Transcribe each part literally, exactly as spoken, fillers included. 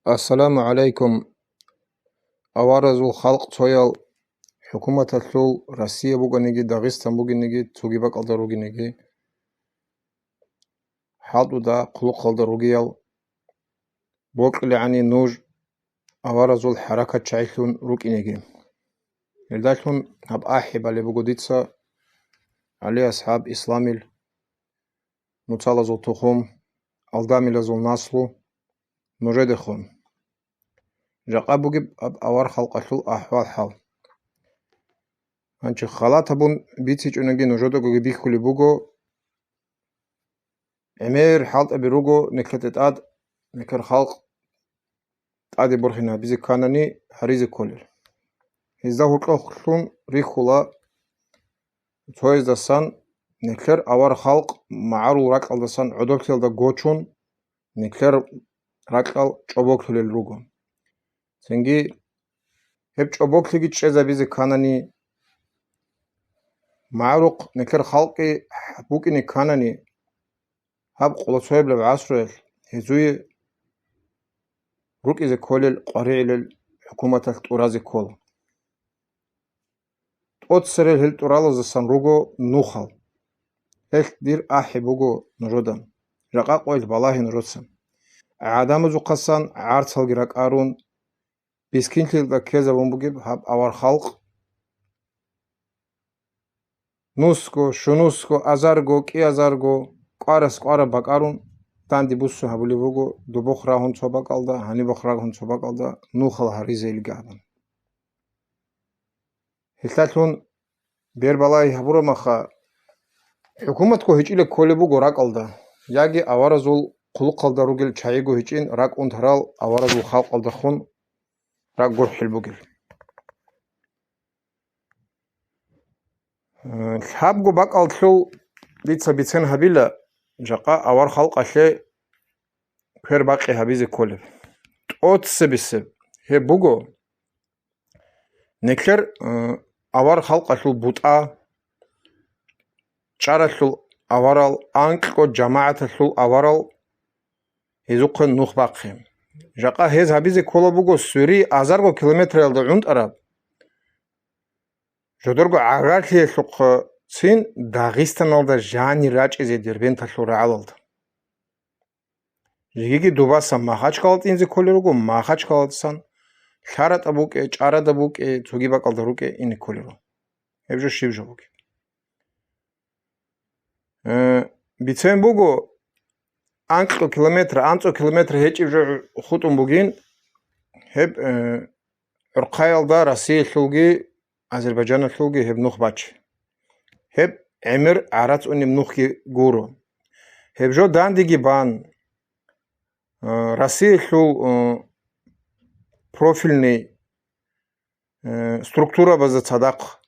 Ассаламу гӀалайкум, аваразул халкъ цоял, хӀукуматалъул, Россия бугониги, Дагъистан бугониги, цоги бакӀалда ругониги, хӀалтӀуда, хъулухъалда ругел, бокьулегӀани нуж аваразул хӀаракатчагӀилъун рукӀинеги. Гьелдалъун гьаб ахӀи балеб буго дица, ГӀали асхӀаб, Исламил, нуцалазул тухум, Алдамилазул наслу, нужедехун. Жакъа бугеб гьаб авар халкъалъул ахӀвал-хӀал. Гьанчи халат гьабун бицичӀониги нужедаго бихьулеб буго, гӀемер хӀалтӀаби руго нилъеда тӀад, нилъер халкъ тӀаде борхине гьабизе кканани гьаризе кколел. Гьезда гьоркьохлъун рихьула цояздасан, нилъер авар халкъ магӀарул ракьалдасан гӀодорлъиялда гочун, нилъер ракьал чӀобоклъулел руго. Цинги гьеб чӀобоклъиги чӀезабизе кканани, магӀарухъ нилъер халкъи букӀине кканани, гьаб къолоцояблъаб гӀасруялъ гьезуе рукӀизе кколел къваригӀелел хӀукуматалъ тӀуразе ккола. ТӀоцерел гьел тӀуралаздасан руго нухал. Гьелъ дир ахӀи буго нужеда. Жакъа къойил балагье нужеца. ГӀадамазухъасан гӀарцалги ракӀарун, бискинлъиялда ккезабун бугеб гьаб авар халкъ. Нусго, щунусго, азарго, кӀиазарго, кӀварас кӀвараб бакӀарун, данде буссун гьабулеб буго, дубухъ рагьун цо бакӀалда, гьанибухъ рагьун цо бакӀалда, нухал гьаризейилги абун. Гьелъалъун бербалагьи гьабураб маха, хӀукуматго гьечӀила кколеб буго ракӀалда, яги аваразул хъулухъалда ругел чагӀиго гьечӀин ракӀ унтарал аваразул халкъалдехун ракӀ гурхӀел бугел. Э, лъабго бакӀалъул дица бицен гьабила, жакъа авар халкъалъе квер бакъи гьабизе кколеб. ТӀоцебесеб гьеб буго, нилъер, э, авар халкъалъул бутӀа, чӀаралъул аварал, анкьго жамагӀаталъул аварал гьезухъе нух бахъи. Жакъа гьез гьабизе ккола буго свери азарго километриялда гӀунтӀараб, жодорго гӀагарлъиялъухъцин Дагъистаналда жанир рачӀизе Дербенталъул рагӀалалда. Жегиги дубасан Махачкала тӀинзе кколел руго, Махачкаладасан ЛъаратӀа букӀе, ЧӀарада букӀе, цоги бакӀалда рукӀе ине кколел руго. Гьеб жо щиб жо бугеб? Э, бицен буго, анкьго километр, анцӀго километр гьечӀеб жо хутӀун бугин, гьеб, э, гӀурхъаялда Россиялъулги Азербайджаналъулги гьеб нух бачи. Гьеб гӀемер гӀарац унеб нухги гуро. Гьеб жо дандеги бан, э, Россиялъул, э, профильный, э, структурабазда цадахъ,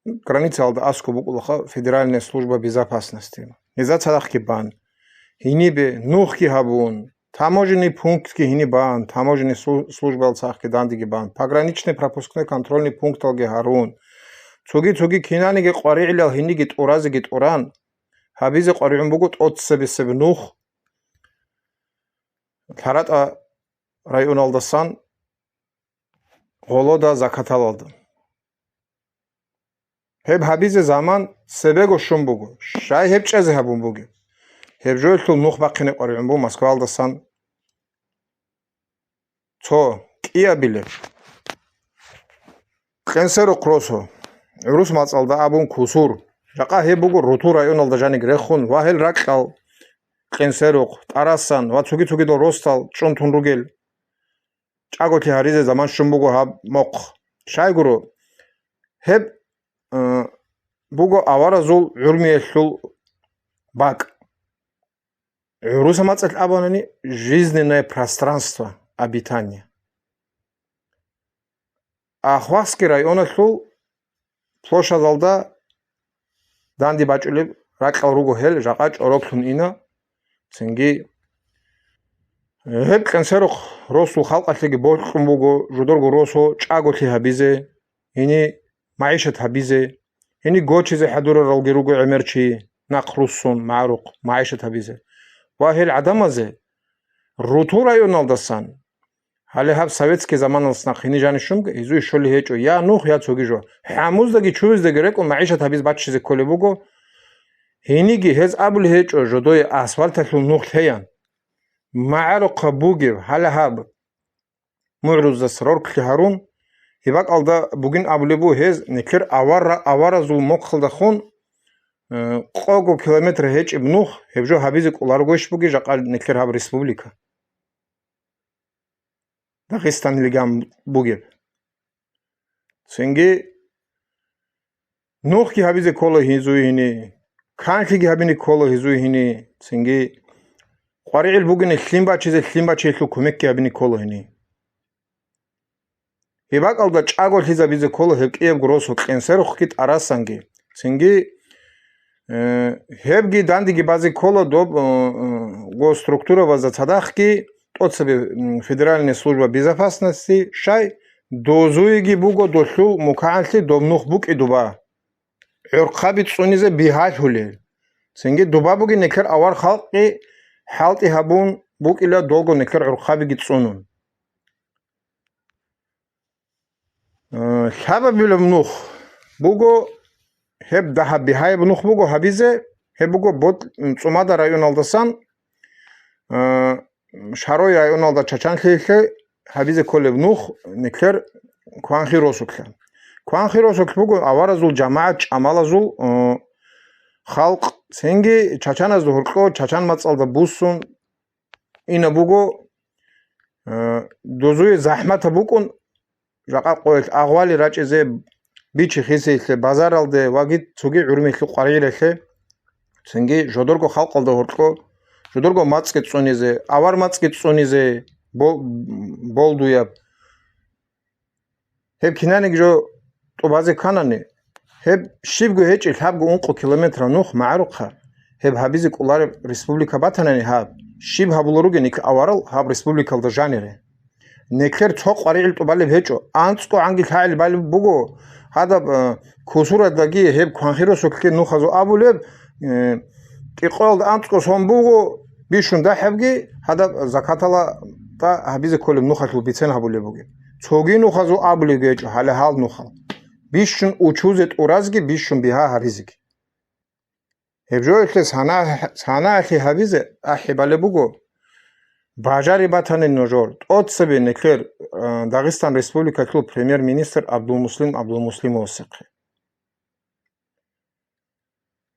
границаялда аскӀоб букӀулаха Федеральная служба безопасности. Гьезда цадахъги бан, гьенибе нухги гьабун, таможенный пунктги гьениб бан, таможенный слу-, службаялда цадахъги дандеги бан, пограничный пропускной контрольный пункталги гьарун, цоги-цоги кинаниги къваригӀелал гьениги тӀуразеги тӀуран, гьабизе къваригӀун буго тӀоцебесеб нух ЛъаратӀа районалдасан гъолода закаталалда. Гьеб гьабизе заман цебего щун буго, щай гьеб чӀезе гьабун бугеб? Гьеб жоялъул нух бахъине къваригӀун буго Москваялдасан цо кӀиабилеб Кьенсерухъ росо, гӀурус мацӀалда абун кусур. Жакъа гьеб буго Рутул районалда жаниб рехун ва гьел ракьал Кьенсерухъ, ТӀарасан ва цоги-цогидал росдал чӀунтун ругел. ЧӀаголъи гьаризе заман щун буго гьаб мохъ. Щайгуро, гьеб, э, буго аваразул гӀурмиялъул бакӀ. ГӀуруса мацӀалъ абунани, жизненное пространство обитания. Ахвахский районалъул площадалда данде бачӀулеб ракьал руго гьел, жакъа чӀороблъун ина. Цинги гьеб Кьенсерухъ росул халкъалъеги бокьун буго жодорго росо чӀаголъи гьабизе, гьени магӀишат гьабизе, гьени гочизе хӀадураралги руго гӀемер чи, нахъ руссун, магӀарухъ магӀишат гьабизе. Ва гьел гӀадамазе Рутул районалдасан Гьале гьаб советский заманалъ нахъ гьениб жаниб щунго, гьезул щолеб гьечӀо я нух, я цоги жо. ХӀамуздаги чуяздаги рекӀун магӀишат гьабизе баччизе кколеб буго. Гьениги гьез абулеб гьечӀо жодое асфальталъул нух лъеян. МагӀарухъа бугеб гьале гьаб мугӀрузас рорклъи гьарун, гьеб бакӀалда бугин абулеб буго гьез, нилъер авара-, аваразул мохъалдехун, э, къого километр гьечӀеб нух, гьеб жо гьабизе кӀоларогойищ бугеб жакъа нилъер гьаб республика? Дагъистанилиган бугеб. Цинги нухги гьабизе ккола гьезул гьени, канлъиги гьабине ккола гьезул гьени, цинги къваригӀел бугони лъим бачизе, лъим бачиялъул кумекги гьабине ккола гьени. Гьеб бакӀалда чӀаголъизабизе ккола гьеб кӀиябго росу Кьенсерухъги ТӀарасанги. Цинги, э, гьебги дандеги базе ккола доб, э, э, госструктурабазда цадахъги, тӀоцебе, м, Федеральная служба безопасности, щай, дозуеги буго долъул мукагӀанлъи доб нух букӀи дуба. ГӀурхъаби цӀунизе бигьалъулел. Цинги дуба бугин нилъер авар халкъги хӀалтӀи гьабун букӀила долго нилъер гӀурхъабиги цӀунун. Э, лъабабилеб нух буго, гьеб дагьаб бигьаяб нух буго гьабизе, гьеб буго Бот-, ЦӀумада районалдасан, э, Шарой районалда Чачанлъиялъе гьабизе кколеб нух нилъер Кванхи росулъа. Кванхи росулъ буго аваразул жамагӀат, чӀамалазул, э, халкъ, цинги чачаназда гьоркьо, чачан мацӀалда буссун, ина буго, э, дозуе захӀматаб букӀун, жакъа къоялъ агъвали рачӀизе, бичи-хисиялъе, базаралде ваги цоги гӀурмилъи къваригӀелалъе, цинги жодорго халкъалда гьоркьо, жодорго мацӀги цӀунизе, авар мацӀги цӀунизе, бо-, болдуяб. Гьеб кинаниги жо тӀубазе кканани, гьеб щибго гьечӀеб лъабго-ункъо километраб нух магӀарухъа, гьеб гьабизе кӀолареб республика батанани гьаб, щиб гьабулел ругел нилъ аварал гьаб республикалда жанире. Нилъер цо къваригӀел тӀубалеб гьечӀо, анцӀго гӀанги лъагӀел балеб буго, гьадаб, э, кусурадаги гьеб Кванхи росулъги нухазул абулеб, э, кӀикъоялда анцӀго сон буго, бищун дагьабги гьадаб закатала тӀа гьабизе кколеб нухалъул бицен гьабулеб бугеб. Цоги нухазул абулеб гьечӀо гьале гьал нухал. Бищун учузе тӀуразги, бищун бигьа гьаризеги. Гьеб жоялъе сана-, санаялъе гьабизе ахӀи балеб буго, бажари батани нужер, тӀоцебе нилъер, э, Дагъистан Республикалъул премьер-министр Абдулмуслим Абдулмуслимовасехъе.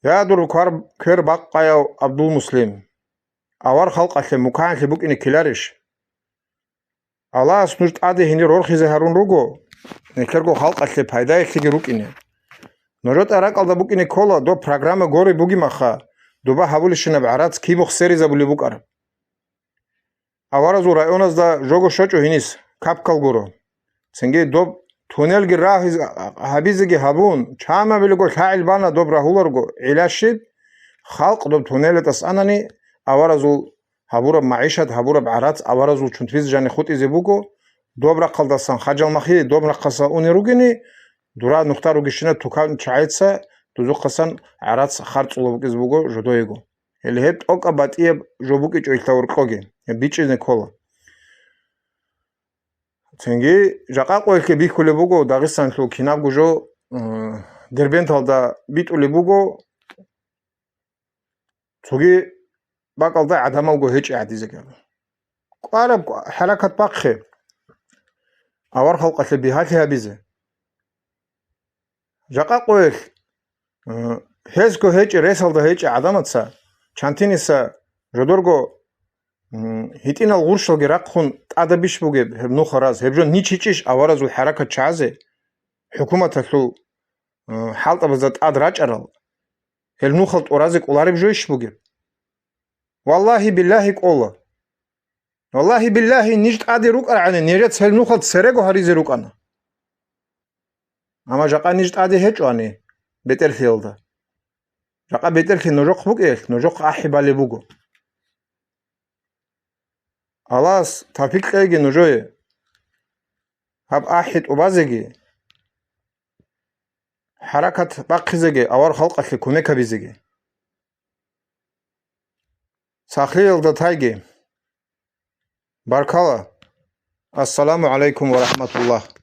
Я, дур квар-, квер бакъаяв Абдулмуслим, авар халкъалъе мукагӀанлъи букӀине ккеларищ? Аллагьас нуж тӀаде гьенир рорхизе гьарун руго, нилъерго халкъалъе пайдаялъеги рукӀине. Нужер тӀаракӀалда букӀине ккола, доб программа гори бугимаха, дуба гьабулищинаб гӀарац кибухъ серизабулеб букӀараб. Аваразул районазда жого щочӀо гьенис, капкал гуро. Цинги доб туннелги рагьиз-, гьабизеги гьабун, чамабилего лъагӀел бана доб рагьуларго гӀилла щиб, халкъ доб туннелатӀас анани, аваразул гьабураб магӀишат, гьабураб гӀарац аваразул чунтризе жани хутӀизе буго, доб рахъалдасан хажал махи, доб рахъасан унел ругени, дура нухда ругищина тукан чагӀица дузухъасан гӀарац харцӀула букӀизе буго жодоего. Гьеле гьеб тӀокӀаб батӀияб жо букӀичӀо илъа гьоркьоги, гьеб бичӀчӀизе ккола. Цинги жакъа къоялъе бихьулеб буго Дагъистанлъул кинабго жо, э, Дербенталда битӀулеб буго, цоги бакӀалда гӀадамалго гьечӀи гӀадизеги. КӀвараб хӀаракат бахъе, авар халкъалъе бигьалъи гьабизе. Жакъа къоялъ, э, гьезго гьечӀи, ресалда гьечӀи гӀадамаца, чантиниса жодорго, м, гьитӀинал гъурщалги рахъун тӀадабищ бугеб гьеб нуха раз, гьеб жо нич гьечӀищ аваразул хӀаракат чагӀазе, хӀукуматалъул, э, хӀалтӀабазда тӀад рачӀарал, гьел нухал тӀуразе кӀолареб жойищ бугеб? Валлагьи-биллагьи кӀола. Валлагьи-биллагьи, ниж тӀаде рукӀаргӀани, нижеца гьел нухал церего гьаризе рукӀана. Амма жакъа ниж тӀаде гьечӀоани бетӀерлъиялда. Жакъа бетӀерлъи нужехъ букӀиялъ, нужехъ ахӀи балеб буго. Аллагьас тавфикъ кьеги нужее. Гьаб ахӀи тӀубазеги, хӀаракат бахъизеги, авар халкъалъе кумек гьабизеги. Сахлъиялда тайги. Баркала. Ассаламу гӀалайкум ва рахӀматуллагь.